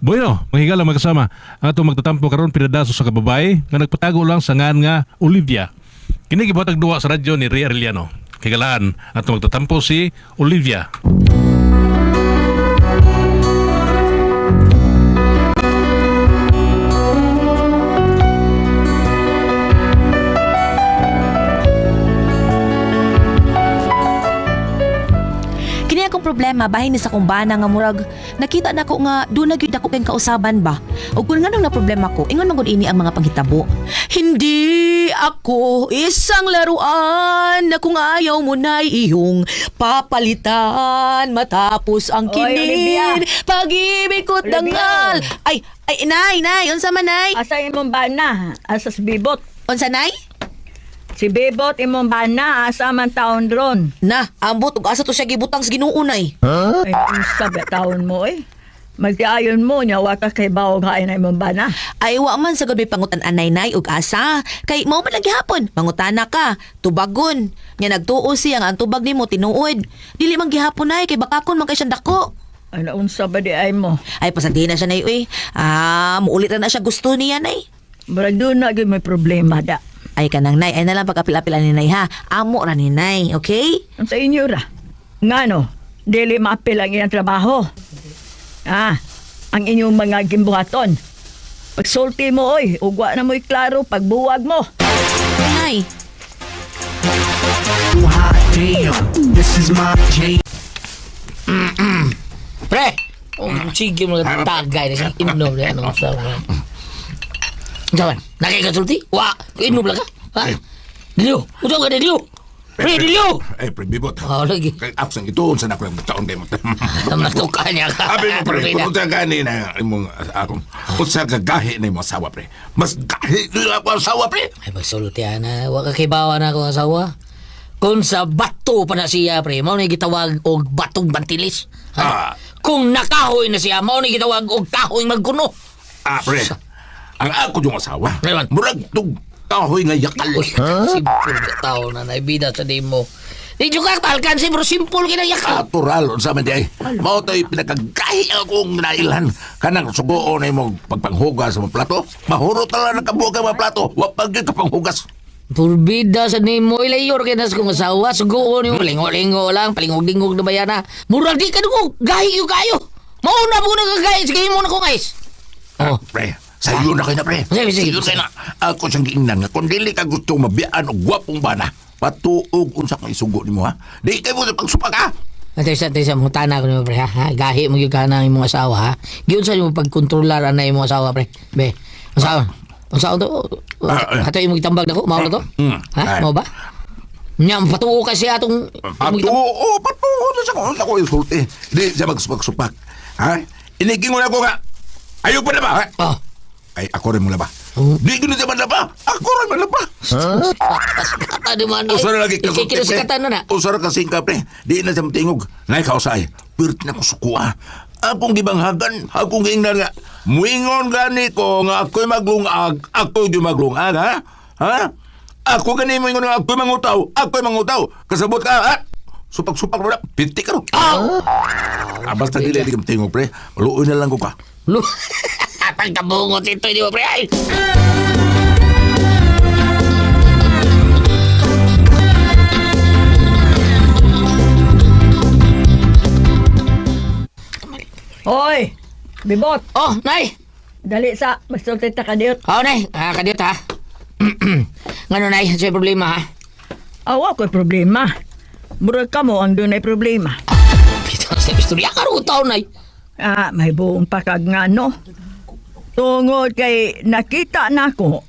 Bueno, mga higala magkasama, ang atong magtatampo karon pinadaso sa kababae nga nagpatago lang sa ngan nga Olivia. Kini gibuhatag duwa sa radyo ni Ray Arellano. Higalaan, atong magtatampo si Olivia. Kini akong problema bahin ni sa kong bana nga murag nakita nako nga doon na gyud ako kay kausaban ba. Ug kun nganong na problema ko, ingon man gud ini ang mga panghitabo. Hindi ako isang laruan na kung ayaw mo na iyong papalitan matapos ang Oy, Olivia. kinin pag-ibig ko't Olivia. dangal. Ay, ay, nay, nay, unsa man nay? Asa imong bana? Asa si Bibot? Unsa nay? Si Bibot imong bana, asa man taon ron? Na, ambot ug asa to siya gibutang sa Ginoo nay. Ay, unsa ba taon mo eh? Magtiayon mo nya wa ka kay bawog hain na imong bana. Ay wa man sagod may pangutan anay nay ug asa kay mao man lang gihapon mangutana ka tubagon nya nagtuo siya nga ang tubag nimo tinuod dili man gihapon nay kay bakakon man kay siyang dako. Ay, unsa ba di ay mo? Ay pasantihin na siya nay uy, ah, muulit na na siya gusto niya nay. Murag doon na gyud may problema da. Ay kanang nay ay nalang pagkapil-apil ani nay ha, amo ra ni nay, okay? Unsa inyo ra? Ngano? Dili maapil ang iyang trabaho. Ah, ang inyong mga gimbuhaton. Pagsulti mo oy, ugwa na mo'y klaro pagbuwag mo. Nay. Hot damn, this is my jam. Pre! Oh, sige mga tagay na siya. Inom na ano sa mga. Jawan, nakikasulti? Wa, inom lang ka? Ha? Diliw! Usaw ka, diliw! Pre, diliw! Eh, pre, bibot. Oh, lagi. Kay absent ito, unsa na ko yung taon kayo mo. Matuka niya ka. Abi mo, pre, Okay na. kung unsa gani na imong akong, unsa ka gahi na imong asawa, pre. Mas gahi na ako asawa, pre. Ay, pagsulti ana. Wa ka kibawa na akong asawa. Kung sa bato pa na siya, pre, mao na gitawag og batong bantilis. Ha? Ah. Kung nakahoy na siya, mao na gitawag og kahoy magkuno. Ah, pre. Ang ako yung asawa. Ngayon. Murag tug kahoy nga yakal. Uy, simple ka tao na naibida sa dimo. Di juga talkan si bro, simple kinayakal. Natural, unsa man di ay. Mao to'y pinakagahi akong nailhan. Kanang sugoon na imong pagpanghugas sa mga plato. Mahurot na lang ang kabuok ang mga plato. Wa pa gyud ka panghugas. Purbida sa nimo ilayor kay nas kong asawa sugoon yung lingo-lingo lang, palingog-lingog na bayana. Murag di ka dugog, gahi yung kayo. Mauna po nagagahi, sige mo na kong ice. Oh, Pre, sayo na kayo na, pre. Sige, sige. Sayo kayo na. Ako siyang giingnan nga, kung dili ka gusto mabiyaan og gwapong bana, patuog unsa kang isugo nimo ha. Di kay mo sa pagsupak ha. Ate sa ate sa mutana ko nimo pre ha. Ha? Gahi mo gyud ka na imong asawa ha. Gyud sa nimo pagkontrolar ana imong asawa pre. Be. Unsaon? Unsaon to? Ah, ah. Ato imong gitambag nako, mao na to? Mm. Ha? Ay. Mao ba? Nya patuo kasi atong imong gitambag. Patuo, patuo na sa kung ako insulti. Di siya magsupak-supak. Ha? Inigingon ako nga. Ayaw pa na ba? Ha? Oh. Ay, ako rin mula ba? Oh. Di ko na siya manlaba. Ako rin manlaba. Kata di man. Usara lagi kasulti, Ikikilo sa kata na na. Usara kasi ka, pre. Di na siya matingog. Nay, kausay. Pirt na ko sukuha. Akong gibanghagan, akong giingnan nga. Muingon gani ko nga ako'y maglungag, ako'y di maglungag, ha? Ha? Ako gani muingon nga ako'y mangutaw, ako'y mangutaw. Kasabot ka, ha? Supak-supak mo na, pinti ka ro. Ah, basta dili di ka matingog, pre. Maluoy na lang ko ka. Lu. Pagkabungot ito, di ba pre? Ay! Oy, Bibot, Oh, nay. dali sa magsulti ta kadiyot. Oh, nay. Ah, kadiyot ha. Ngano nay, sa problema ha. Awa ko'y problema. Murag ka mo ang dunay problema. Pito sa istorya karon taon nay. Ah, may buong pakag nga no. Tungod kay nakita nako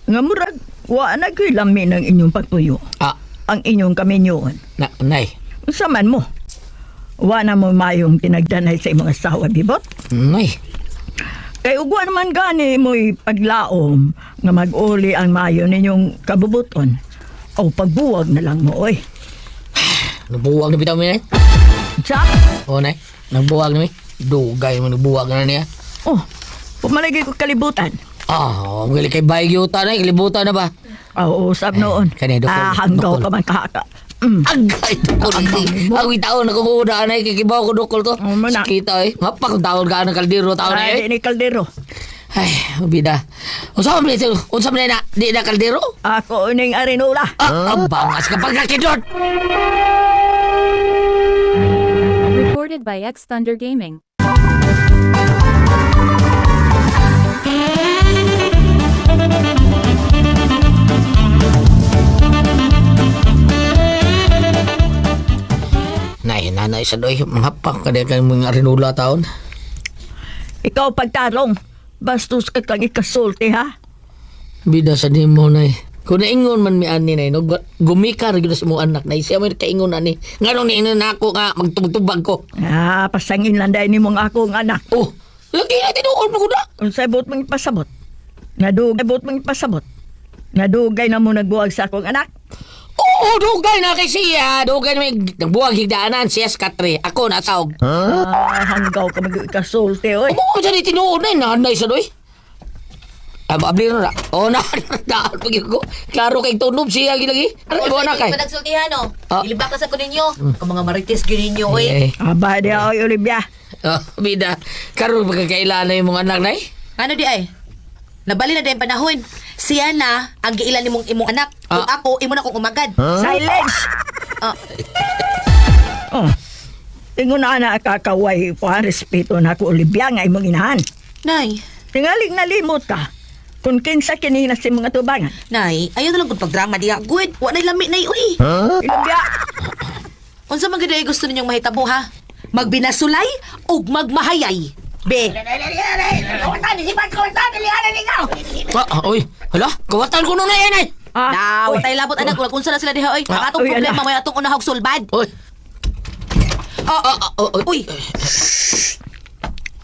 nga murag wa na ko'y lami ng inyong pagpuyo. Ah, Ang inyong kaminyoon. na, nay. Unsa man mo? Wa na mo mayong tinagdanay sa imong asawa, Bibot. Nay. Kay ugwa naman gani mo'y paglaom nga mag-uli ang mayo ninyong kabubuton. O pagbuwag na lang mo, oy. Nabuwag na bitaw mi nay. Sa? Oh, nay. Nagbuwag na mi. Dugay mo nagbuwag na niya. Oh, pumalagay ko kalibutan. Ah, oh, gali kay bay gyud ta nay, kalibutan na ba? Ah, oo, usab noon. kani, dukol, Ah, hanggaw dukol. ka man kahaka. Agay ko ni. Ang taon na kung una anay kay kibaw ko dukol to. Oh, man na. Kita eh. Ngapak kung taon ka ng kaldero taon na Ay, eh. di ni kaldero. Ay, bida. Unsa man ito? Unsa man na di na kaldero? Ako ning arinola. Ah, ang bangas ka pagkakidot. Recorded by X Thunder Gaming. Nay, nanay sa doy, mangapak ka di kang mga arinula taon. Ikaw pagtarong. Bastos ka kang ikasulti ha. Bida sa nimo nay. Kung naingon man mi ani nay, no, gumika ra gyud sa imong anak nay. Siya man kaingon ani. Nganong niingon nako nga magtubag-tubag ko. Ah, pasangin lang dahil ni mong akong anak. Oh, lagi na tinuod mo ko na. Unsay buot mong ipasabot? Nadugay buot mong ipasabot. Nadugay na mo nagbuwag sa akong anak. Oo, dugay na kay siya. Dugay na may nagbuwag higdaanan siya sa katre. Ako na saog. Ah, hanggaw ka mag-ikasulti oy. Mo sa ni tinuod na nanay sa doy. Aba, abli na. Oh, na, na, pag ko. Klaro kay tunob siya gilagi. Ano ba na kay? Panagsultihan oh. Ah. Ilibak ka sa ko ninyo. Ang mga marites gyud ninyo oy. Eh, Aba di oy Olivia. oh, bida. Karon pagkakailan na yung mga anak nay. Ano di ay? Nabali na din panahon. Siya na ang giilan nimong imong anak. Kung Ah. ako, imo na kong umagad. Silence. Ah. Oh. Ingon na na kakaway ko ha, respeto na ako Olivia nga imong inahan. Nay, Tingaling nalimot ka. Kung kinsa kini na si mga tubangan. nay, ayaw na lang gud pagdrama diha. Good, wa nay lami nay uy. Olivia, Unsa man gud ay gusto ninyong mahitabo ha? Magbinasulay ug magmahayay. Be, Ah, oy, hala, kawatan ko nun na yan ay. ah, na, oy. wa tay labot anak, wala kung na sila diha oy. Ang atong Uy, problema ala. may atong unahog sulbad. Oy. Oh, Ah, ah, oh, uy,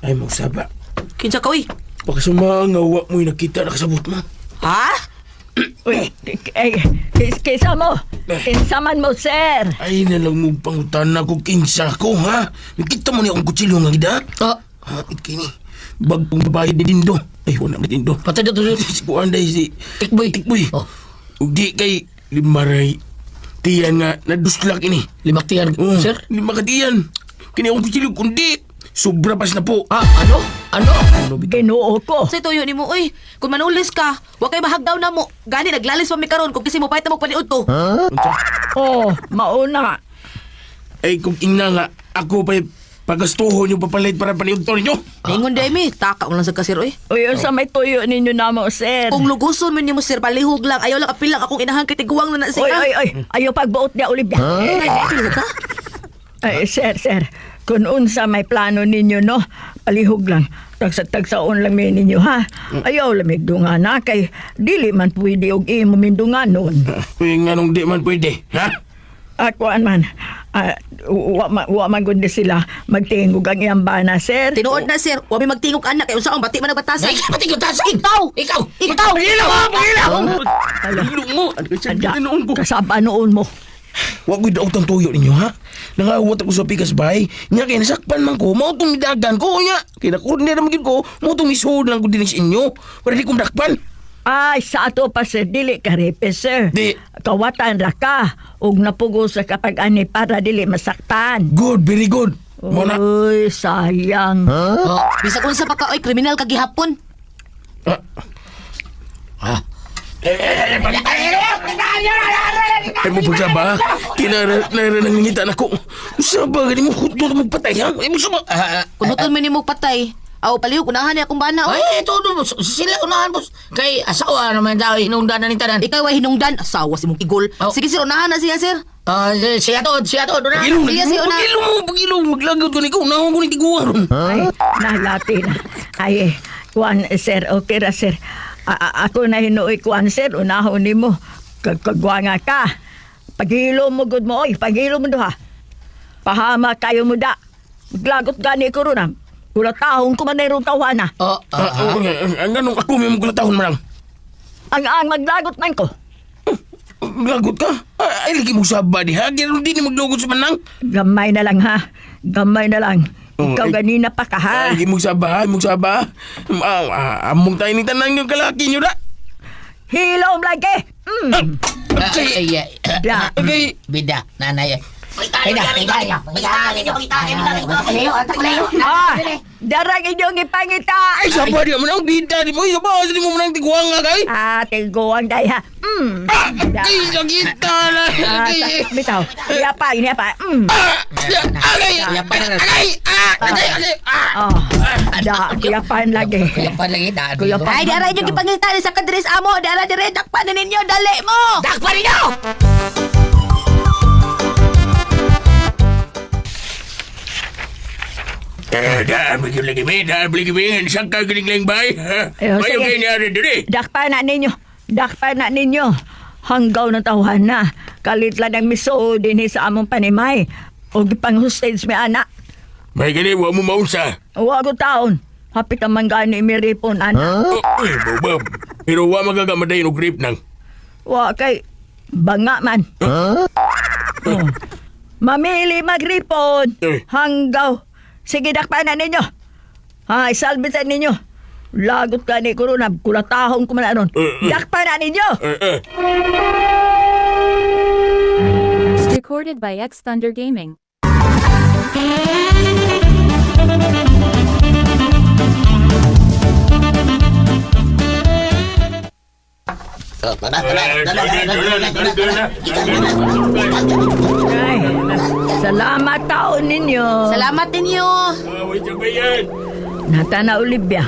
Ay, magsaba. kinsa ka uy? Baka sa mga nga wa mo'y nakita nakasabot mo. Ha? Uy, ay, kinsa mo? Kinsa man mo, sir? Ay, nalang mo pangutan na ko kinsa ko, ha? Nakita mo niya akong kutsilyo nga gida? Ah, Ha, ikini. Bagong babae ni Dindo. Ay, wala na Dindo. patay na to. Si Kuan day si... Tikboy. Tikboy. Oh. Ug di kay limaray. Tiyan nga, naduslak ini. Limaktiyan, Oh, sir. Lima ka tiyan. Kini akong kutsilyo, kundi. Sobra pas na po. Ah, ano? Ano? Ginoo ko. Sa tuyo nimo uy. Kung manulis ka, wa kay mahagdaw na mo. Gani naglalis pa mi karon kung kasi mo pahit na mo paniud to. Oh, mauna. Ay, kung ina nga, ako pa'y pagastuhon yung papalit para paniudto ninyo. Ingon day mi, taka mo lang sa kasir uy. Uy, unsa may tuyo ninyo namo, sir? Kung luguson man nimo sir, palihog lang. Ayaw lang apil lang akong inahan kay tiguang na na Oy, siya. oy, oy. Ayaw pagbuot niya, Olivia. Ay, apil ka? Ay, sir, sir. Kung unsa may plano ninyo, no? Palihog lang. Tagsa-tagsaon lang may ninyo, ha? Ayaw lamig dungana kay dili man pwede og imo mindunganon. Uy, nga nung di man pwede, ha? Akuan man, ah, wa man gud ni sila magtingog ang iyang bana, sir. Tinuod na sir, wa mi magtingog anak kay unsa ang bati man nagbatasan. Ay, pati ko tasan. Ikaw! Ikaw! Ikaw! Pangila mo! Pangila mo! Pangila mo! Ano ka Ada, siya? Noon ko. kasaba noon mo. Wa ko'y daotang tuyo ninyo, ha? Nangawat ako sa pikas bay. Nya kay nasakpan man ko, mao tong midagan ko nya. Kay nakurni ra man gyud ko, mao tong isuod lang ko dinhi sa inyo para di ko madakpan. Ay, sa ato pa sir, dili ka repe, sir. Di. Kawatan ra ka, ug napugos sa kapag ani para dili masaktan. Good, very good. Mao na. Uy, sayang. Oh, Bisag unsa pa ka oy, kriminal ka gihapon. Ah. Ah. Ay mo pagsaba, kinara nara nang ngita nako. Usa ba gani mo hutol mo patay ha? Ay mo sama. Ah, ah, Kunuton man nimo patay. Aw palihog unahan ni akong bana oy. Ay, ito, no, sila unahan, boss. Kay asawa naman daw, hinungdan na ni tanan. Ikaw ay hinungdan, asawa si mong igol. Oh. Sige sir, unahan na siya sir. Ah, siya to, unahan. Pagilong, Sige, sige, una. pagilong mo, pagilong, maglagot ko niko, unahon ko ni tiguan ron. Ay, nalati na. Ay, eh, kuan, sir, okay ra, sir. Ako na hinuoy, kuan, sir, unahon nimo. Kagwa nga ka. Paghilo mo, good mo, oy, paghilo mo duha. Pahama kayo mo da. Maglagot gani ko ron, ah. Kulatahon ko man na ron tawana. Oh, ah, Ah, oh, ang ganong ako may magkulatahon man lang. Ang maglagot man ko. Maglagot ka? Ay, lagi mo saba diha. Ganun din maglagot sa manang. Gamay na lang, ha. Gamay na lang. Oh, Ikaw ay- ganina pa ka, ha. Ay, mo saba, mo saba. Among tayo ni tanan yung kalaki nyo da. Hilom lagi. Mm. ah, ay, ay, ay. Da. Okay. Bida, nanay. Bida, bida, Ah, darang inyong ipangita. Ay, saba di man ang bida di mo. Saba di mo man ang tiguang nga kay. Ah, tiguang day ha. Ah, Ay, sakita na. Ah, bitaw. Iya pa, iya pa. Ah, agay, agay, ah, agay, agay, ah. Oh. Da, kuyapan lagi. Kuyapan lagi, da. Kuyapan. Ay, dara inyong gipangita ni sa kadres amo. Dara dire, dakpan na ninyo. Dali mo! Dakpan ninyo! Eh, daan mo yung lagi, daan mo lagi, saan ka giling bay? Eh, oh, Bayo sige. kayo niya rin diri. Dakpan na ninyo. Dakpan na ninyo. Hanggaw ng tawhan na. Kalit lang ang miso din sa among panimay. O gipang hostage mi anak. May gani, wa mo maunsa. Wa ko taon. Hapit ang manggani miripon anak. Oh, eh, bubab. Pero wa magagamatay og grip nang. Wa kay banga man. Oh. Mamili magripon. Eh. Hanggaw. Sige, dakpan na ninyo. Ha, isalbitan ninyo. Lagot ka ni Corona, kulatahong ko man aron. Eh, eh. Dakpan na ninyo! Eh, eh. Recorded by X Thunder Gaming. Ay, salamat taon ninyo. Salamat ninyo. Away sa bayan. Nata na Olivia,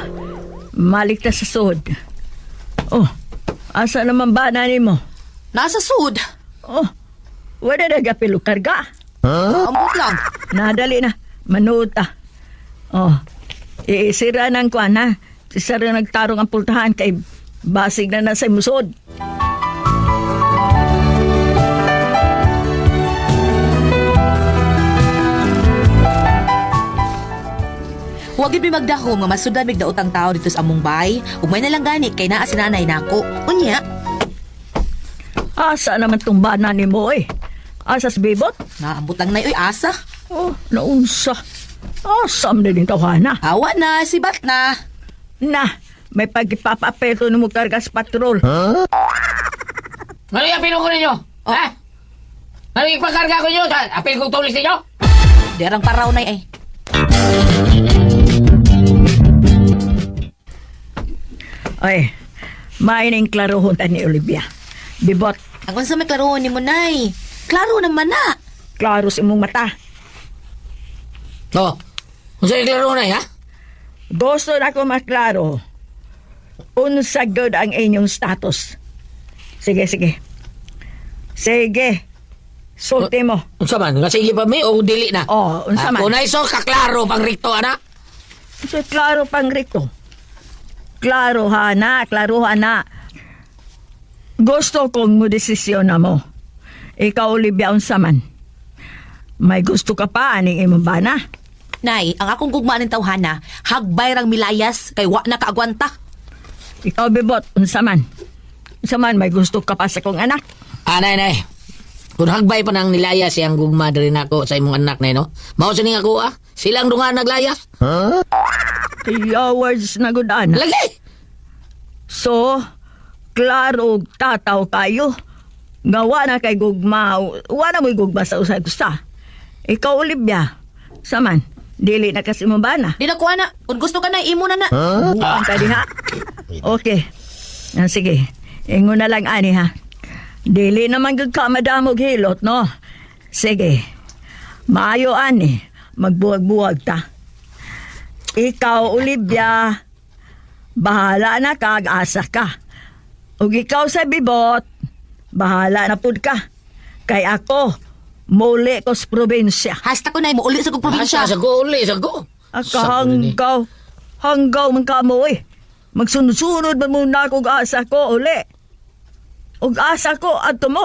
malik ta sa sud. Oh, asa naman ba na nimo? Nasa sud. Oh, wala na gapilo karga. Ambot lang. Nadali na, manuta. Oh, iisira ng kuan ha. Isira nagtarong ang pultahan kay basig na nasa musod. Huwag yun mi magdahom nga masudan mig daotang tao dito sa among bay. Ug may nalang gani kay naa si nanay nako. Unya, Asa naman tong bana nimo eh? Asa sa bibot? naambot lang nay oy asa. Oh, naunsa. Asa man din tawhana. Awa na sibat na. Na, may pagpapapeto nimo karga sa patrol. Ano yung apil ko ninyo? Ha? Ano yung pagkarga ko ninyo? Apil kong tulis ninyo? Derang paraw nay ay. Ay, maining klarohon ta ni Olivia. Bibot, Ang unsa may klaro nimo nay? Klaro naman na. klaro sa imong mata. Oh. Unsa yung klaro na, ha? Gusto na ko maklaro. Unsa gyud ang inyong status. Sige, sige. Sige. Sulti mo. Unsa man? Nga sige pa mi o dili na? Oh, unsa man? Ako na iso kaklaro pang rikto ana. So, klaro pang rito. Klaro ha na, klaro ha na. Gusto kong mo desisyon na mo. Ikaw, Olivia, unsa man. May gusto ka pa aning imong bana? Nay, ang akong gugma ning tawhana, hagbay rang milayas kay wa na kaagwanta. Ikaw, Bibot, unsa man. Unsa man, may gusto ka pa sa kong anak. Ah, nay, nay. Kung hagbay pa nang nilayas siyang gugma diri nako sa imong anak nay no. Mao sa ning ako ah. Silang dunga naglayas. Kaya words na good anak. Lagi. So, klaro og tataw kayo. Nga wa na kay gugma, wa na mo'y gugma sa usag usa. Ikaw, Olivia, saman, dili na kasi mo bana. Di na ko ana. Kung gusto ka na imo na na. Buang ka diha. Okay. Ah, sige. Ingon na lang ani ha. Dili naman gud ka madamog hilot, no? Sige. Maayo ani, magbuwag-buwag ta. Ikaw, Olivia, bahala na ka, asa ka. Ug ikaw sa bibot, bahala na pud ka. Kay ako, muli ko sa probinsya. Hasta ko nay mo uli sa kong probinsya. Asa sa ko uli sa ko. Aka hanggaw, man ka mo eh. Magsunod-sunod man muna ako og asa ko uli. Og asa ko adto mo.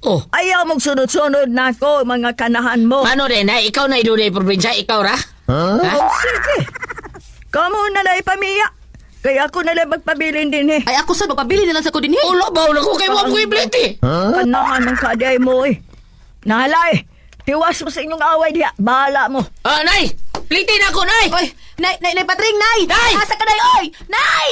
Oh. Ayaw magsunod-sunod na ako mga kanahan mo. Ano din nay, ikaw na idunay probinsya, ikaw ra? Ha? Oh, sige. Kamo na lang ipamiya. Kaya ako na lang magpabilin din eh. Ay ako sad magpabili na lang sa ko dinhi. Ulo ba ulo ko kay wa ko ibliti. Kanahan ng kaday mo eh. Nahalay, tiwas mo sa inyong away diha. Bahala mo. Ah, nay. Pliti na ako, nay. Oy, nay nay nay patring nay. Nay! Asa ka nay oy? Nay!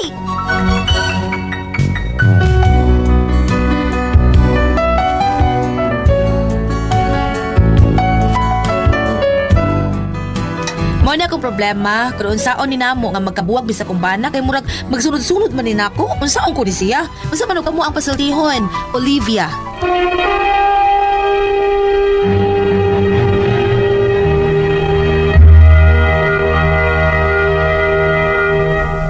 Mao na akong problema, kung unsaon ni namo nga magkabuwag bisa kong bana kay murag magsunod-sunod man ni nako. Unsaon ko ni siya? Unsa man og kamo ang pasultihon? Olivia.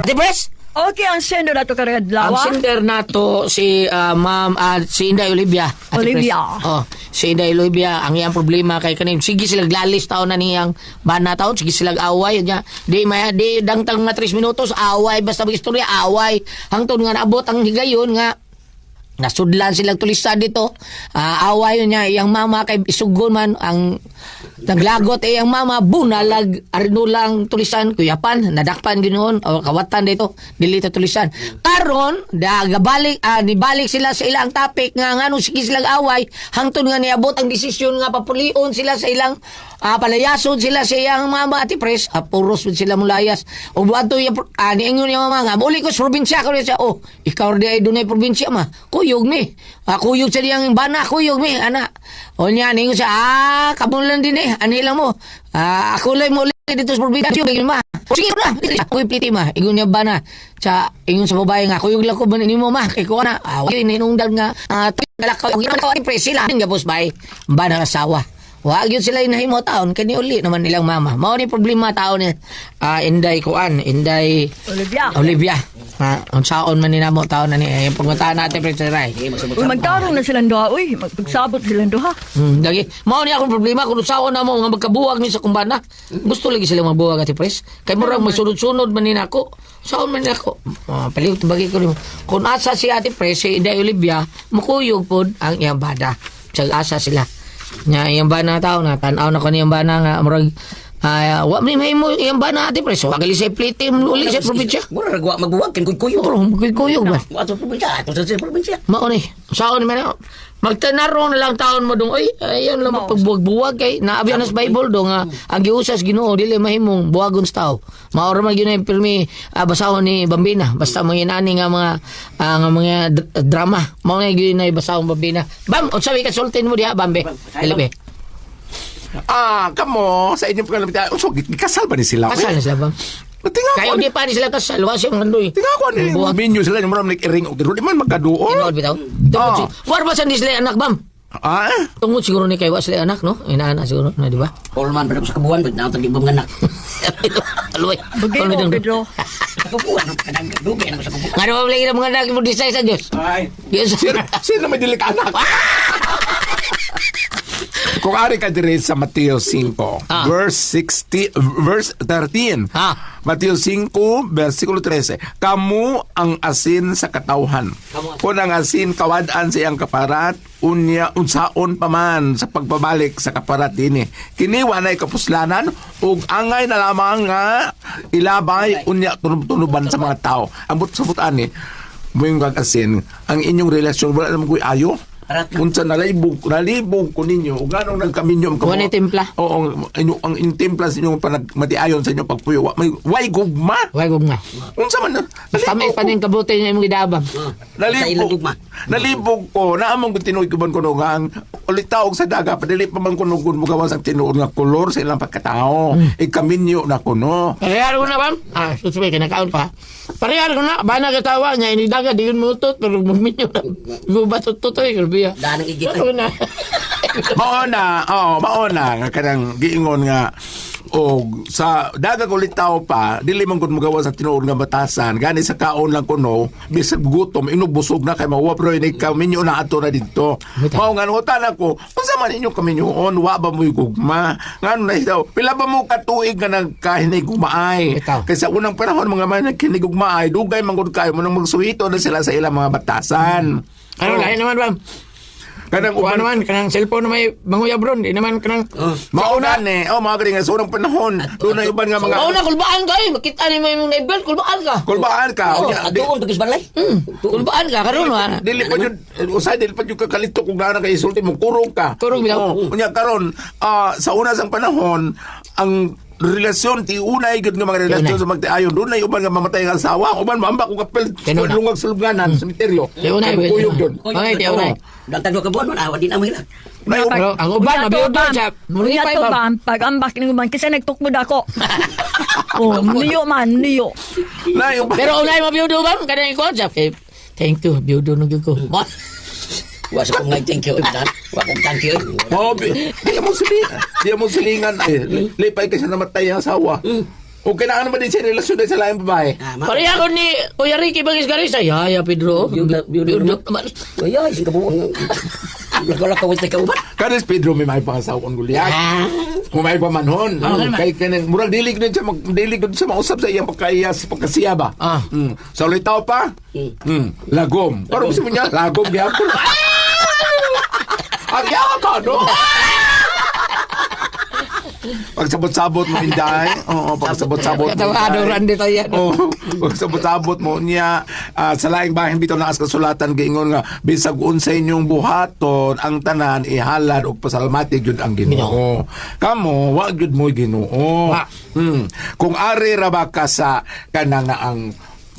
Ate Pres, Okay, ang sender na to ang karadlawa. sender nato si Ma'am si Inday Olivia. Ate Pres. Olivia. Oh, si Inday Olivia ang iyang problema kay kanim sige sila lalis taon na niyang bana taon, sige sila away nya. Di maya di dangtang mga 3 minutos away basta magistorya away. Hangtod nga naabot ang higayon nga nasudlan silang tulisan dito. Away yun niya, iyang mama kay isugon man ang naglagot eh iyang mama bunalag arinulang tulisan kuyapan nadakpan ginoon o kawatan dito dili ta tulisan karon dagabalik nibalik sila sa ilang topic nga ngano sige silang away hangtod nga niabot ang desisyon nga papulion sila sa ilang palayason sila sa iyang mama ati pres puros pud sila mulayas o buadto iya niingon niya mama nga uli ko sa probinsya ko siya oh ikaw di ay dunay probinsya ma kuyog mi kuyog sa diyang bana kuyog mi ana o niya niingon siya kamo lang din eh ani lang mo ako lang mo uli dito sa probinsya kuyog ma sige na ako'y pliti ma ingon niya bana sa ingon sa babae nga kuyog lang ko ba nimo ma kay ko na ninungdag nga talakaw ang pres sila gapos bay bana asawa. Wag yun sila inahimo taon kani uli naman nilang mama. Mao ni problema taon ni Inday kuan, Inday Olivia. Olivia. Ha, unsaon man ni namo taon na ni eh, pagmataan natin pre Ray. Uy, magtarong na silang duha. Uy, magpagsabot silang duha. Dagi. Mao ni akong problema kung unsaon na mo nga magkabuwag ni sa kumbana. Gusto lagi sila magbuwag ati pres. Kay murag magsunod-sunod man ni nako. Unsaon man ni ako. Palihog tubagi ko nimo. Kung asa si ate pres si Inday Olivia, mukuyog pod ang iyang bada. Sag asa sila. Nya iyang bana tao na tan-aw na ko niyang bana nga murag wa may mahimo iyang bana ate pres. Wa gali sa plate uli sa probinsya. Mura ra magbuwag kin kuy-kuyo. Pero kuyog ba? Wa sa probinsya, ato sa probinsya. Mao ni. Saon man na. Magtanarong na lang taon mo dong. Oy, ayan lang magpagbuwag-buwag kay naabi na sa Bible dong nga ang giusas Ginoo dili mahimong buwagon sa tao. Mao ra man gyud na pirmi basahon ni Bambina. Basta mga inani nga mga nga mga drama. Mao na gyud na basahon Bambina. Bam, unsa may kasultin mo diha Bambe? Dili be. Kamo, sa inyong pagkalapit, so, kasal ba ni sila? Kasal na sila Bam. Tingnan ko, Kayo di pa ni sila kasal, wa siyang handoy. tingnan ko, ano yung Buwag. menu sila, yung maraming ring, di man magkaduol. Tinuod bitaw. Tungod si War ba sa di sila anak Bam? Ah? Tungod siguro ni kay wa sila anak no? Inaana siguro na di ba? All man pero sa kabuan but naon tagi mga anak. Aluy. Bugay mo, Pedro. Sa kabuan kadang dugay na sa kabuan. Nga naman lagi ng mga anak mo disay sa Diyos. Ay. Diyos. Sino, sino may dili ka anak? Kung ari ka dire sa Mateo 5, verse 60, verse 13. Mateo 5, versikulo 13. Kamu ang asin sa katawhan. Kung ang asin kawad-an sa iyang kaparat, unya unsaon pa man sa pagpabalik sa kaparat dinhi. Kini wanay kapuslanan ug angay na lamang nga ilabay unya tunob-tunoban sa mga tao. Ambot sa ani, mo kag asin, ang inyong relasyon wala naman ko'y ayo. Unsa nalibog, nalibog ko ninyo ug anong nagkaminyo ang kamo. Wala timpla. Oo, ang inyo ang inyong timpla sa inyong panagmatiayon sa inyong pagpuyo. Wa may way gugma. Way gugma. Unsa man Tama pa ning kabuti niya imong gidabang. Nalibog, nalibog ko, naamong ko tinuod ko man kuno nga ang ulitaw sa daga, padili pa man kuno kun mugawas ang tinuod nga kolor sa ilang pagkatao. Ikaminyo na kuno. Parehar ko na bam. Susubay ka nakaon pa. Parehar ko na, bana katawa niya ini daga di yun mutot pero magminyo na. Gubat tutoy grabe. Daan ang igit. Ano na. Mao na, oo, mao na nga kanang giingon nga og sa daga ulitaw pa dili man gud mugawas sa tinuod nga batasan gani sa kaon lang kuno bisag gutom inubusog na kay mauwa pero ini kaminyo na ato na didto mao nga nutan ako unsa man inyo kaminyoon wa ba mo'y gugma ngano na daw pila ba mo katuig nga nagkahinigugmaay Bitaw. kay sa unang panahon mga man nagkinigugmaay dugay man gud kayo mo nang magsuhito na sila sa ilang mga batasan. Ano lahi naman bam? Kanang Kuha naman kanang cellphone na may manguyab ron, di naman kanang Mao na ni, oh mga galing sa unang panahon, doon na iban nga mga Mao na kulbaan ka eh, makita ni mo imong naibel, kulbaan ka. Kulbaan ka. Oh, Unya, atuon pagis balay. Kulbaan ka karon wa. Dili pa yun, usay dili pa yun kakalito kung naa na kay isulti mo, kurog ka. Kurog bitaw. Oh, unya karon, sa una sang panahon, ang relasyon ti unay gud nga mga relasyon Ti unay. sa magtiayon dunay uban nga mamatay ang asawa, uban maamba kung kapel Ti unay. lungag sa lubnganan, semiteryo. Ti unay, Kay kuyog yun. Okay, ti unay. Dantag ka buwan man awa din amo ila. Nay, Pero ang uban, Unya to, mabiyudo Bam. siya. Unya Mulipay to, ba? Bam. Pag ambak ni uban, kasi nagtukmod ako. Oh, niyo man, niyo. Nay, uban. Pero unay mabiyudo ba? Kanang ikuan siya. Okay. Thank you, biyudo nung ko. Wa sa kong thank you. Wa kong thank you. Oh, di mo silingan. Di mo silingan. Eh, lipay kasi namatay ang asawa. O kailangan naman din siya relasyon din sa laing babae. Ah, ma. Pareha ko ni Kuya Ricky Bagis Garisa. Ya, ya, Pedro. Biyudo, biyudo. Biyudo naman. Ay, ay, sing kabuang. Lakaw-lakaw sa kauban. Kanis Pedro may may pangasawa ang gulyat. Kung may pamanhon. Ah, okay naman. Kay kaning murag dili gud siya mag dili gud siya mausab sa iyang pagkaiya sa pagkasiya ba. Ah. Sa ulitaw pa. Lagom. Pero gusto mo niya lagom gyapon. Ang yawa ka, no? Pagsabot-sabot mo, Inday. Oo, pagsabot-sabot mo, Katawado, Inday. Randy tayo. Oo, pagsabot-sabot mo niya sa laing bahin bitaw naas kasulatan giingon nga bisag unsay inyong buhaton ang tanan ihalad og pasalamati gyud ang Ginoo. Kamo wa gyud mo Ginoo. Wa. Kung ari ra ba ka sa kana nga ang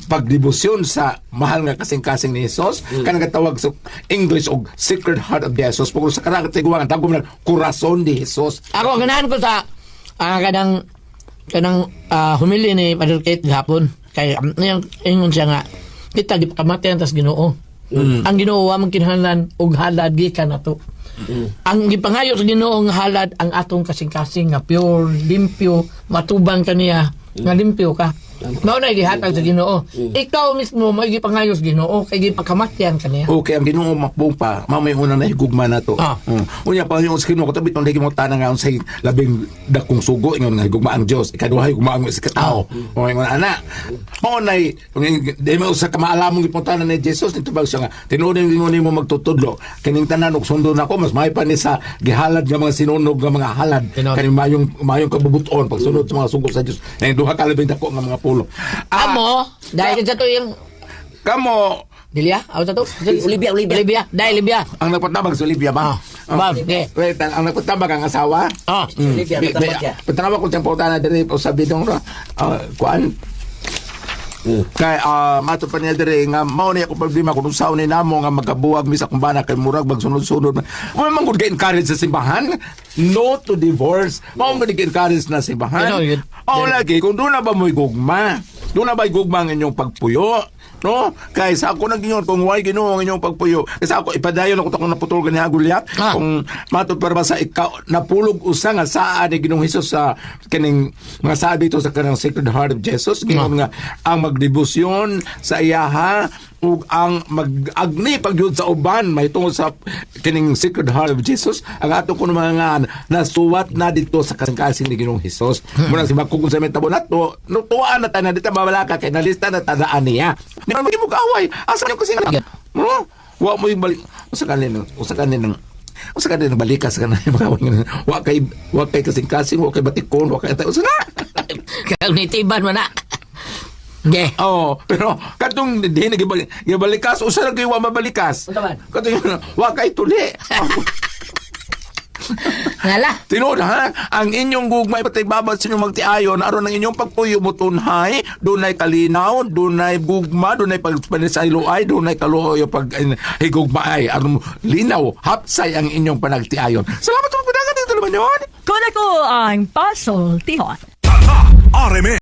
pagdebosyon sa mahal nga kasing-kasing ni Jesus, kanang katawag sa English og Sacred Heart of Jesus, pagkung sa kanang katiguangan, tawag mo na Corazon de Jesus. Ako, ganahan ko sa kanang kanang humili ni Padre Kate gahapon. Kay ingon siya nga, kita gipakamatay tas Ginoo. Ang Ginoo wa man kinahanglan og halad gikan nato. Ang gipangayo sa Ginoo nga halad ang atong kasing-kasing nga pure, limpyo, matubang kaniya nga limpyo ka. Mao na gihatag sa Ginoo. Ikaw mismo may gipangayo sa Ginoo kay gipakamatyan kaniya. Okay, ang Ginoo makbong pa, mamay una na higugma na to. Ah. Unya pa yung sa Ginoo katabi tong lagi mo tanang nga unsay labing dakong sugo ingon nga higugma ang Dios, ikaduha higugma ang sa katao. O ingon ana. Mao nay di mo sa kamaalamong gipuntanan ni Jesus nitubag siya nga tinuod yung ingon nimo magtutudlo kining tanan og sundon ako mas may pa ni sa gihalad nga mga sinunog nga mga halad Tinuod. kaning mayong mayong kabubuton pagsunod sa mga sugo sa Dios. Nay duha ka labing dako nga mga pulo. Amo, dahil sa to yung Kamo Dilia, aw sa to? Olivia, Olivia. Olivia, dahil Olivia. ang nagpatabag sa Olivia ba? Ah, okay. Wait, ang nagpatabag ang asawa? Ah. Olivia, nagpatabag siya. Patanawa ko siyang pauta na diri o sabi dong ra. Kuan. Kay mato pa niya diri nga mao ni ako problema kung usaw ni namo nga magkabuwag mi sa akong bana kay murag magsunod-sunod. Wa man gud encourage sa simbahan no to divorce. Mao man gud encourage na simbahan. Yun, yun. Oo lagi kung doon na ba mo'y gugma? Doon na ba'y gugma ang inyong pagpuyo? No? Kay sa ako nag-ingon kung why Ginoo ang inyong pagpuyo. Kasi ako ipadayon ako akong naputol gani gulyat. Ah. Kung matod para ba sa ikaw napulog usa nga saa ni Ginoong Hesus sa kining mga sabi ito sa kanang Sacred Heart of Jesus gingon nga ang magdebosyon sa iyaha ug ang mag-agni pagyud sa uban mahitungod sa kining Sacred Heart of Jesus ang ato kuno mga ngan nasuwat na dito sa kasing-kasing ni Ginoong Hesus. Muna si makukun sa mentabo nato no tuwaan na tanan dito mabalaka kay nalista na tadaan niya. Di man mo kaaway asa niyo kasi no wa mo yung balik usa kanin usa kanin usa kanin balikas ka na wa kay kasing-kasing wa kay batikon wa kay usa na. Kaunitiban mo na. Okay. Oo, pero katong di na gibalikas usa ra kay wa mabalikas. Unsa man? Katong wa kay tuli. Ngala. Tinuod ha, ang inyong gugmay patigbabad sa inyong magtiayon aron ang inyong pagpuyo mo tunhay, dunay kalinaw, dunay gugma, dunay pagpanisayloay, dunay kaluoy pag higugmaay aron linaw, hapsay ang inyong panagtiayon. Salamat po padagan dito naman yun. Kuna ko ang pasultihon. RMN.